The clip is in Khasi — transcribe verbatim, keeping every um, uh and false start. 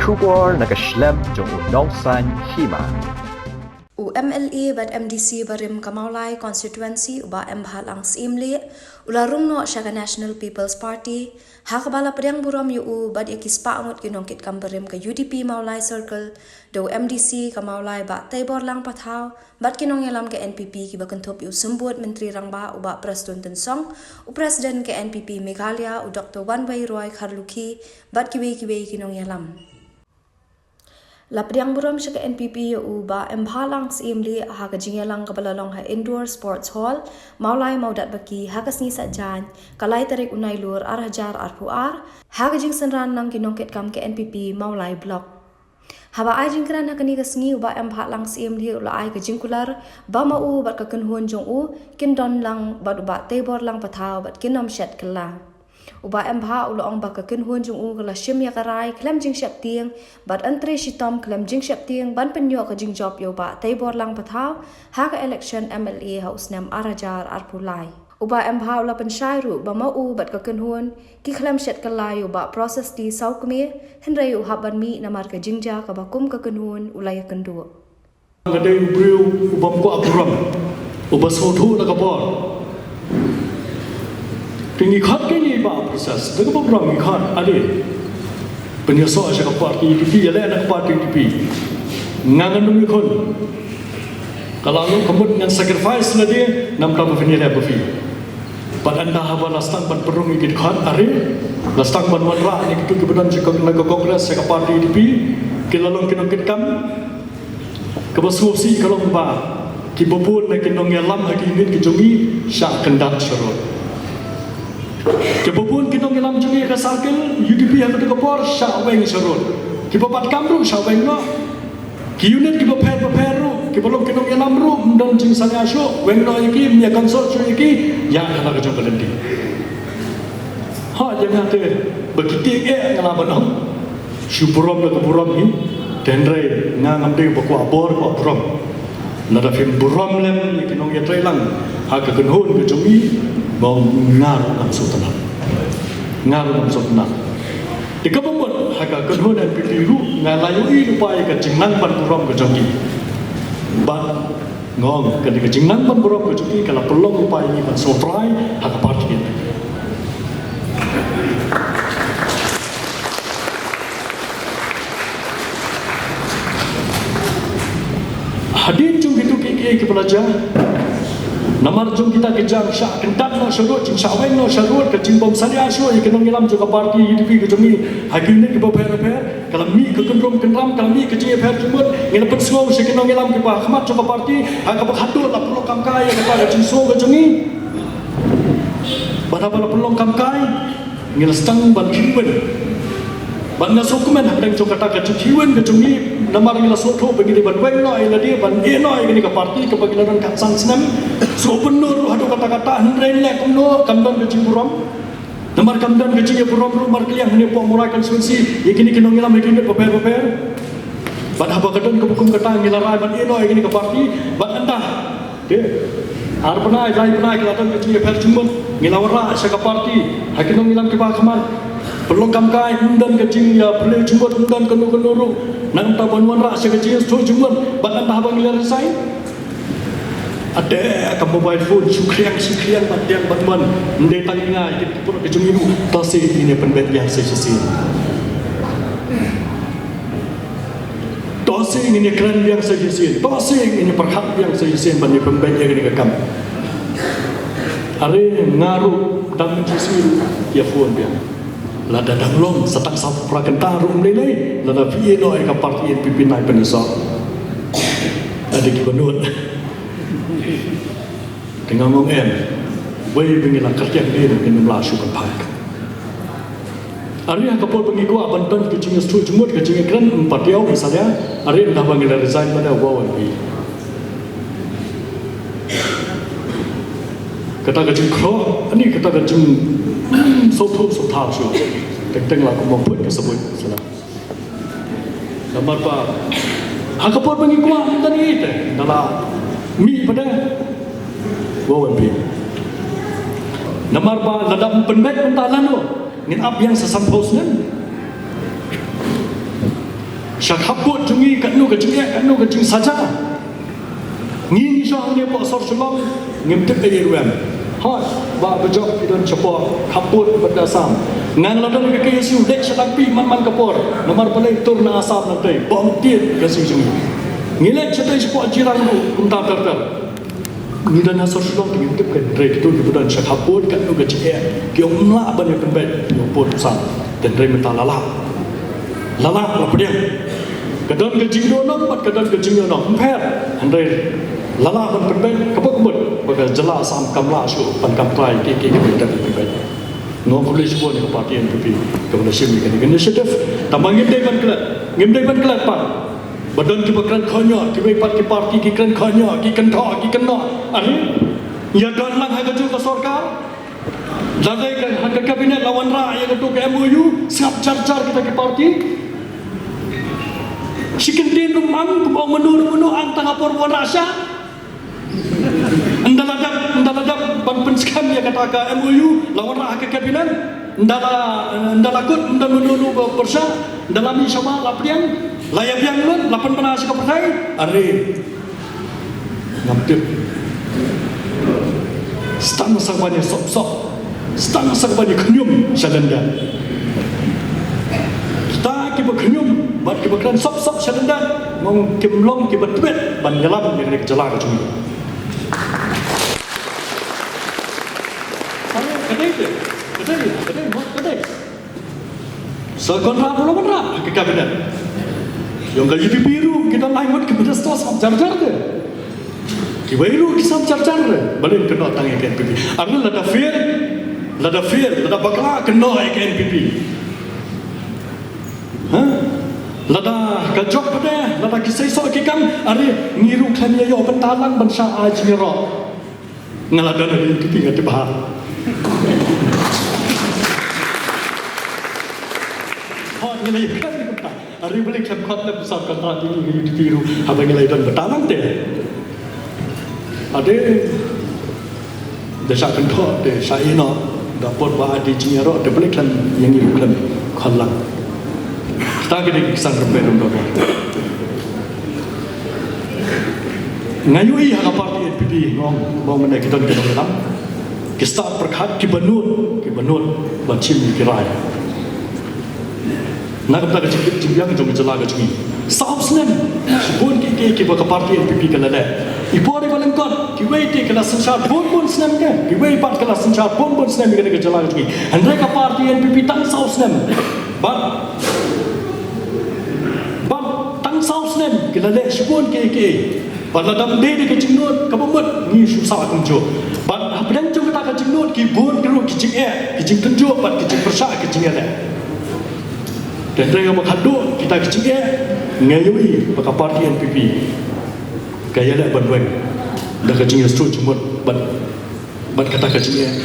Khubor na ka shlem jong u Nongsaiñ Hima. U M L A bad M D C barim ka Mawlai constituency u Bah M Bhalang Syiemlieh u la rung noh sha ka National People's Party, ha kaba la pdiang burom ïa u bad ïa ki spah ngut ki nongkitkam barim ka U D P Mawlai Circle, da u M D C ka Mawlai Bah Teiborlang Pathaw, bad ki nongïalam ka N P P kiba kynthup ïa u Symbud Myntri Rangbah u Bah Prestone Tynsong, u President ka N P P Meghalaya u Doktor Wanwei Roy Kharlukhi, bad kiwei kiwei ki nongïalam. La pdiang burom sha ka N P P ïa u Bah M Bhalang Syiemlieh ha ka jingïalang kaba la long ha Indoor Sports Hall, Mawlai Mawdatbaki, ha ka sngi Saitjaiñ, ka lai tarik u Nailur ar hajar arphew ar, ha ka jingsynran lang ki nongkitkam ka N P P Mawlai Block. Haba ai jingkren ha kane ka sngi u Bah M Bhalang Syiemlieh u la ai ka jingkular ba ma u bad ka kynhun jong u kin don lang bad u Bah Teiborlang Pathaw bad kin ym shet kylla. U Bah M Bha u la ong ba ka kynhun jong u ka la shim ïa ka rai khlem jingsheptieng bad yn trei shitom khlem jingsheptieng ban pynïoh ka jingjop ïa u Bah Teiborlang Pathaw ha ka election M L A ha u snem ar hajar arphew lai. U Bah M Bha u la pynshai ruh ba ma u bad ka kynhun ki khlem shet kylla ïa u Bah Proses T Sawkmie, hynrei u hap ban mih namar ka jingjia kaba kum ka kynhun u la ïakynduh. Nga dei u briew uba ym kwah burom, uba sngewthuh da ka bor. Te ngi khot kein ïa i Bah Proses da kaba burom, ngi khot, ale, pynïasoh sha ka party U D P, ïaleh na ka party U D P. Nga ngan ym ïakhun. Ka la long ka mut ngan sacrifice lade namar ba phin ïaleh bad phi. Bad ynda haba la sdang ban pynrung ïa ki dkhot, are la sdang ban wanrah ïa kito kiba don sha ka, na ka Congress sha ka party U D P, ki la long ki nongkitkam. Kaba sngewsih ka long ba kiba bun na ki nongïalam ha ki unit ki jong ngi shah kyndat sharud. Kiba bun ki nongïalam jong ngi ha ka circle U D P ha kato ka por shah weng sharud. Kiba bat kam ruh shah weng noh. Ki unit kiba pher bapher ruh, kiba long ki nongïalam ruh, ym don jingsalia shuh, weng noh ïa ki, ym ïa consult shuh ïa ki, ïa kata ka jong ka lynti. Ha, ïa nga te, ba ki tieng eh nga la ban ong. Shu burom da ka burom hi, te hynrei nga ngam dei ba kwah bor kwah burom. Lada phim burom lem ïa ki nongïatreilang ha ka kynhun ka jong ngi, ba nga ruh ngam sngewtynnat. Nga ruh ngam sngewtynnat. Te kaba mut ha ka kynhun N P P ruh nga la ïohi lypa ïa ka jingnang ban burom ka jong ki. Bad nga ong ka dei ka jingnang ban burom ka jong ki ka la pynlong lypa ïa ngi ban sngewtrai ha ka party N P P. Hadien jong kito kiei kiei kiba la jia, namar jong kita ki jingshah kyndat noh sharud, jingshah weng noh sharud, ka jingbym salia shuh ïa ki nongïalam jong ka party U D P ka jong ngi ha ki unit kiba pher bapher, ka la mih ka kynrum kynram, ka la mih ka jingïapher jingmut. Ngi la pynsngew sha ki nongïalam kiba ha khmat jong ka party, ha kaba khatduh la pynlong kam kai ïa kata ka jingsngew ka jong ngi. Bad haba la pynlong kam kai, ngi la sdang ban khihwin. Bad nga sngewkmen hapdeng jong kata ka jingkhihwin ka jong ngi, namar ngi la sngewthuh ba ngi dei ban weng noh ïa lade, ban ïeh noh ïa kane ka party kaba ngi la don khatsan snem. Sngewbha noh ruh haduh katta katta, hynrei leh kumno kam don ka jingburom. Namar kam don ka jingïaburom ruh markylliang hangne hapoh Mawlai constituency ïa kine ki nongïalam ha ki unit bapher bapher. Bad haba ka don kaba kum kata ngi la rai ban ïeh noh ïa kane ka party, bad ynda te ar bnai, lai bnai ka la don ka jingïapher jingmut, ngi la wanrah sha ka party ha ki nongïalam kiba ha khmat. Pynlong kam kai, ym don ka jingïapher jingmut, ym don kano kano ruh. Nangta ban wanrah sha ka jingïasngewthuh jingmut, bad ynda haba ngi la resign, ade ka mobile phone shu khriang shu khriang, bad ïeng bad mon. Ym dei tang ïa nga, ïa ki paralok ka jong ngi ruh, to se ngin ïa pynbeit biang sa shisien. To se ngin ïa kren biang sa shisien, to se ngin ïa pyrkhat biang sa shisien ban ïa pynbeit ïa kane ka kam. Are nga ruh dang mynshisha ruh ïa phone biang. Lada dang long sa tang saw phra kynta ruh ym lei lei, lada phi ïeh noh ïa ka party N P P nai pynïasoh. Ade kiba nud. Te nga ong em, wei ba ngi la kyrkieh ïa ngi, ngim lah shu kynphai. Are ha ka por ba ngi kwah ban don ka jingïasngewthuh jingmut, ka jingïakren, ym patiaw, ym salia, are ynda ba ngi la resign, ba da, wow, em, kata ka jingkhroh, ani kata ka jing, mm, sngewthuh sngewthaw shuh. Teng teng la kumba put ka sabuit sala. Namar ba ha ka por ba ngi kwah ym don ei te, ynda la mih pat de, wow, em, phi. Namar ba lada ym pynbeit mynta lano, ngin ap biang sa sanphew snem. Sha khappud jong ngi katno ka jingeh, katno ka jingsaja. Ngi ngi sha hangne hapoh sor Shillong, ngim tip ei ei ruh em. Hooid, Bah Bajop ki don shapoh khappud bad ka Assam. Nga la don ka K S U leit sha Langpih man man ka por. Namar balei tur na Assam nangtei, bym tied ka sngi jong ngi. Ngi leit shatei shapoh Jirang ruh kumta ter ter. Ngi don ha sor Shillong te ngim tip, hynrei kito kiba don sha khappud katno ka jingeh, ki ym lah ban ïa pynbeit, ïa pud sam. Hynrei mynta la lah. La lah, la pdiang. Ka don ka jingduhnong bad ka don ka jingïohnong, ym pher. Hynrei la lah ban pynbeit, kaba ka mut ba ka jylla Assam kam lah shuh ban kam trai kiei kiei kiba dang pynbeit. Nga khublei shibun ïa ka party N P P kaba la shim ïa kane ka initiative. Tangba ngim dei ban klet, ngim dei ban klet pat. Ba don kiba kren khynñiuh, kiwei pat ki party ki kren khynñiuh, ki kynthoh, ki kynnoh. Are, ïa don lang ha kajuh ka sorkar. Lada ka, ha ka cabinet la wanrah ïa kato ka M O U, sngap jar jar kita ki party. Shi kyntien ruh ym ong, kum ong mano mano, ong tang ha por wanrah sha. Ynda la dep, ynda la dep ban pynskhem ïa kata ka M O U, la wanrah ha ka cabinet, ynda la, ynda la kut, ynda mano mano ba pyrshah, ynda la mih shabar la pdiang, la ïa biang lut, la pynbna sha ka pyrthei, are. Ngam tip. Stang sa ban ïa sop sop. Stang sa ban ïa khñium sha lyndet. Kita kiba khñium bad kiba kren sop sop sha lyndet, ngong kim long kiba tbit ban ïalam ïa kane ka jylla ka jong ngi. Ka dei te, ka dei, ka dei, ka dei. Sir Conrad ruh la wanrah ha ka cabinet. Ïa ka U D P ruh ki don lai ngut ki minister sngap jar jar te. Kiwei ruh ki sngap jar jar te. Balei kynnoh tang ïa ka N P P? Are lada fail, lada fail, lada bakla kynnoh ïa ka N P P. Ha? Lada ka jop pat de, lada ki seisoh ki kam, are ngi ruh khlem ïa ïoh bynta lang ban shah ai jingïaroh. Nga la don ha ka U D P nga tip bha. Hooid, ngi la ïakren kumta. Are balei khlem khot lem Sir Conrad ïa ngi ha U D P ruh haba ngi la don bynta lang te. Ade da shah kynthoh te shah ïehnoh da por ba ai jingïaroh te balei khlem ïa ngi ruh khlem khot lang. Kita ki dei ki san rynbei ryndoh. Nga ïohi ha ka party N P P, nga ong, nga ong mynne ki don ki nongïalam, ki stad pyrkhat, kiba nud, kiba nud ban shim ïa ki rai. Na ka bynta ka jingtip jingbiang jong ka jylla ka jong ngi. Saw snem, shibun kiei kiei kiba ka party N P P ka la leh. I por iba lyngkot, kiwei te ki la synshar bun bun snem te, kiwei pat ki la synshar bun bun snem ïa kane ka jylla ka jong ngi. Hynrei ka party N P P tang saw snem. Bad Bad tang saw snem ki la leh shibun kiei kiei. Bad lada ym dei da ka jingnud kaba mut ngi shu sah kumjuh. Bad hapdeng jong kata ka jingnud ki bun ki ruh ki jingeh, ki jingtynjuh bad ki jingpyrshah, ki jingeh leh. Te hynrei haba khadduh kita ki jingeh, nga ïohi ba ka party N P P ka ïaleh ban weng da ka jingïasyllok jingmut bad bad kata ka jingeh.